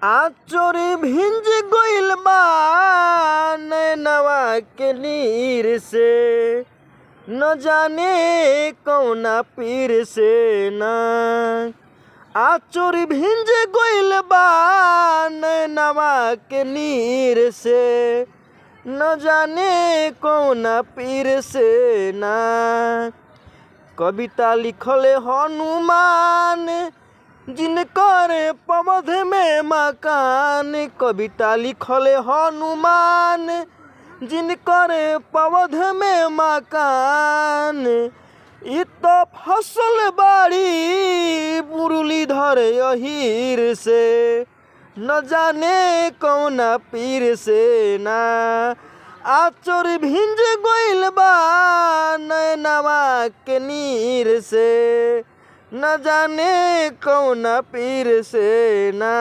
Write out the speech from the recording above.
आचोर भिंज गइल बा नैनवा के नीर से, न जाने कौना पीर से ना। आचोर भिंज गइल बा नैनवा के नीर से, न जाने कौना पीर से ना। कविता लिखले हनुमान जिनकर पवध में मकान, कविता लिखले हनुमान जिनकर पवध में मकान। इ तो फसल बाड़ी मुरलीधर अहीर से, न जाने कौना पीर से ना। आचोर भिंज गइल बा नैनवा के नीर से, न जाने कौना पीर से ना।